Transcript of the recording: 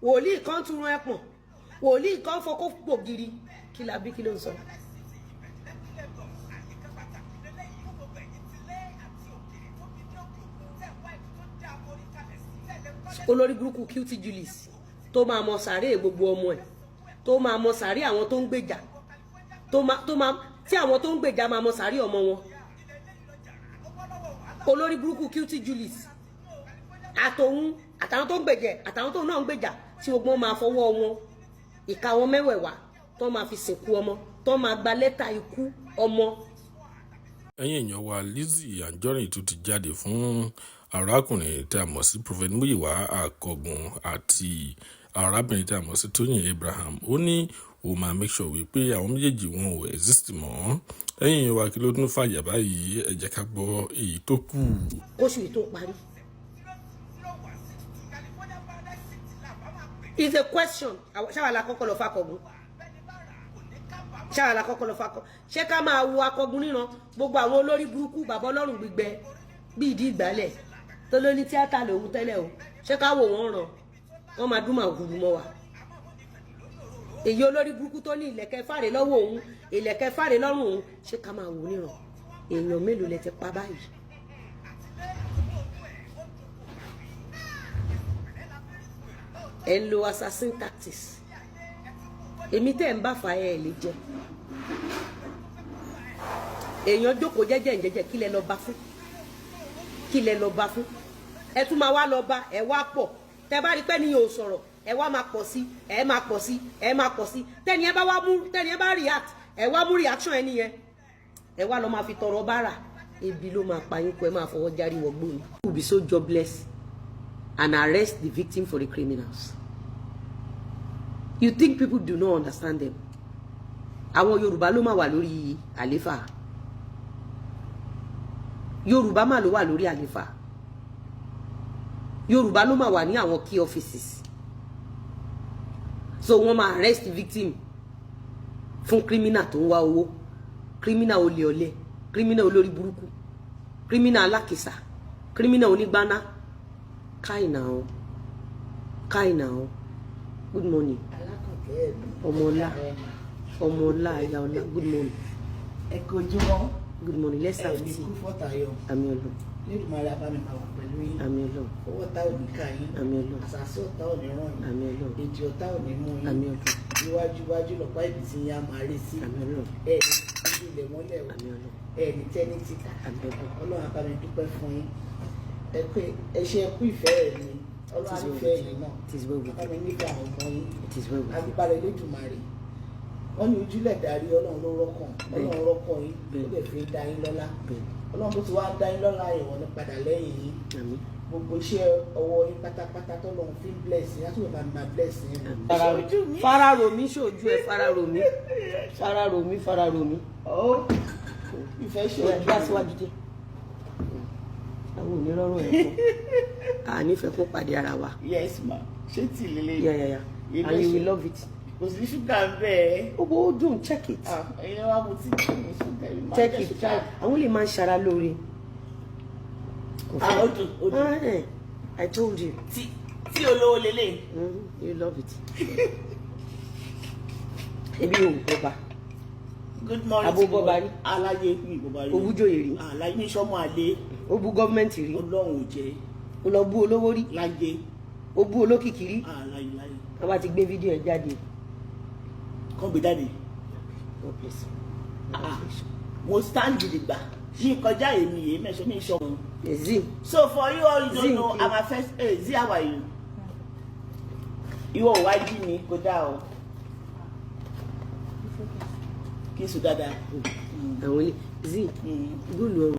Wòlíì kan túrun ẹpọ̀n, wòlíì kan fọkó gbògiri. Kí la bí? Kí ló ń sọ? Olórí burúkú Cutie Julius tó máa mọ sàárè gbogbo ọmọ ẹ̀, tó máa mọ sàárè àwọn tó ń gbèjà, tó máa tí àwọn tó ń gbèjà máa mọ sàárè ọmọ wọn. Olórí burúkú Cutie Julius àtòun àtàwọn tó ń gbèjẹ àtàwọn tó náà ń gbèjà, tí gbogbo wọn máa fọwọ́ wọn ìka wọn mẹ́wẹ̀ẹ̀wá tó máa fi sìnkú ọmọ, tó máa gba lẹ́tà ikú ọmọ. Ẹ̀yin èèyàn wa, Lizzy Anjorin tún ti jáde fún arákùnrin tí a mọ̀ sí Prophet Muyiwa Akọgun àti arábìnrin tí a mọ̀ sí Tóyìn Abraham. Ó ní òun máa make sure wípé àwọn méjèèjì wọn ò exist mọ́. Ẹ̀yin èèyàn wa, kí ló tún fàyà báyìí? Ẹ jẹ́ ká gbọ́ èyí tó kù. Kóṣù yìí tó parí. It's a question. Ṣáwa la kọ́kọ́ lọ fàkọ̀gùn? Ṣáwa la kọ́kọ́ lọ fakọ? Ṣé ká máa wo akọgun níran? Gbogbo àwọn olórí burúkú, bàbá ọlọ́run gbígbẹ bí ìdí ìgbálẹ̀ tó ló ní tíátà lòun tẹ́lẹ̀ o, ṣé ká wò wọ́n ràn? Wọ́n máa dún màgùrù mọ́ wa. Èyí olórí burúkú tó ní ìlẹ̀kẹ̀ fàrè lọ́wọ́ òun, ìlẹ̀kẹ̀ fàrè lọ́rùn òun, ṣé ká máa wò níran? Èèyàn mélòó lẹ ti pa báyìí? Ẹ ń lo assassin tactics. Èmi tẹ́ ń bá fa ẹ lè jẹ. Èèyàn jókòó jẹ́jẹ́ jẹ́jẹ́. Kí lẹ lọ bá fún? Kí lẹ lọ bá fún? Ẹ tún máa wá lọ bá ẹ wá pọ̀. Tẹ bá rí pé ní yóò sọ̀rọ̀, ẹ wá máa pọ̀ sí, ẹ máa pọ̀ sí, ẹ máa pọ̀ sí. Tẹ́ni ẹ bá wá mú, tẹ́ni ẹ bá react, ẹ wá mú reaction ẹni yẹn, ẹ wá lọ máa fi tọrọ bára. Ebi ló máa pa yín kú, ẹ máa fọwọ́ járí wọgbó ni. You be so jobless and arrest the victim for the criminals. You think people do not understand them? Àwọn Yorùbá ló máa wà lórí àléfà. Yorùbá máa ló wà lórí àléfà. Yorùbá ló máa wà ní àwọn key offices, so wọ́n máa arrest victim fún criminal tó ń wá owó, criminal olè ọ̀lẹ, criminal olórí burúkú, criminal alákìsà, criminal onígbáná. Kai now, kai now. Good morning, ọmọọlá, ọmọọlá, aya ọlá. Good morning. Ẹ kojúmọ́. Good morning. Let's have Ẹ ní tea. Kú fọ́tàyọ̀. Àmín Ọlọ́run. Lẹ́dùnmára bá mi máa wà pẹ̀lú yín. Àmín Ọlọ́run. Owó tá ò ní ká yín. Àmín Ọlọ́run. Àṣàṣì ọ̀tá ò ní ràn yín. Àmín Ọlọ́run. Èjì ọ̀tá ò ní mú yín. Àmín Ọlọ́run. Iwájú iwájú lọ̀pá ibi tí yín á máa rí sí. Àmín Ọlọ́run. Ẹ ní ojú ilẹ̀ mọ́lẹ̀ o. Àmín Ọlọ́run. Ẹ ní tẹ́ní títà. Àmín Ọlọ́run. Ọlọ́run á bá mi dúpẹ́ fún yín. Ẹ pé ẹ ṣe, ẹ kú ìfẹ́ ẹ̀ mi. Ọlọ́run á nífẹ̀ẹ́ yín náà. It is well with Bá you. mi nífẹ̀ẹ́ àwọn ọmọ yín. It is well with you. Agbára Elédùmarè, wọ́n ní ojúlẹ̀ darí, Ọlọ́run ló rọ́kàn. Ọlọ́run rọ́kàn yín, ó dẹ̀ fi ń dá yín lọ́lá. Ọlọ́run tó ti wá dá yín lọ́lá, ìwọ̀n ní padà lẹ́yìn yín. Àmín. Gbogbo iṣẹ́ ọwọ́ yín pátápátá tọ́lọ́run fi ń bless yín, látúbọ̀ bá mi máa bless yín. Ṣojú mi. Fara rò mí, ṣojú ẹ, fara rò mí, fara rò mí, fara rò mí. Ó ìfẹ́ ṣojú. Ẹ bá síwájú dé. Àwọn onírọ́rùn ẹ̀ fún a nífẹ̀ẹ́ kó pàdé ara wa. Yes ma, ṣé tí lélẹ̀? Yeah, and you will love it. Kò sí ṣúgà ń bẹ́ẹ̀. Ó bó dùn, check it. Ẹ̀yin wa mo ti kí ni ṣúgà yìí máa Check jẹ́ it. ṣúgà. Àwọn lè máa ń ṣara lóore. Ah, ó dùn, ó dùn. Ah, I told you. Tí olówó lélẹ̀. You love it. Ebi ò bọba. Good morning. Abo bọ́ba rí? Aláyé mi bọ́ba rí. O bújòyè rí? Aláyé mi sọmọ àlè. O bú gọ́ọ̀mẹ̀ntì rí? Ọlọ́run ò jẹ́. O lọ bú olówó rí? Láyé. O bú olókìkí rí? Aláyé láyé. Wọ́n bá ti gbé fídíò ẹ̀ jáde. Kàn gbé jáde. God bless you. Ah, mo stand gidigba mi kọjá èmi yìí mẹ́sàn mi sọ. Zi. So for you all you don't Zi, know, kí- I'm a first. Hey Zi, how are you? Ìwọ ò wá jí mi kó dáa o, kí n sùn dáadáa. Àwọn ilé zi góòlù ọrùn.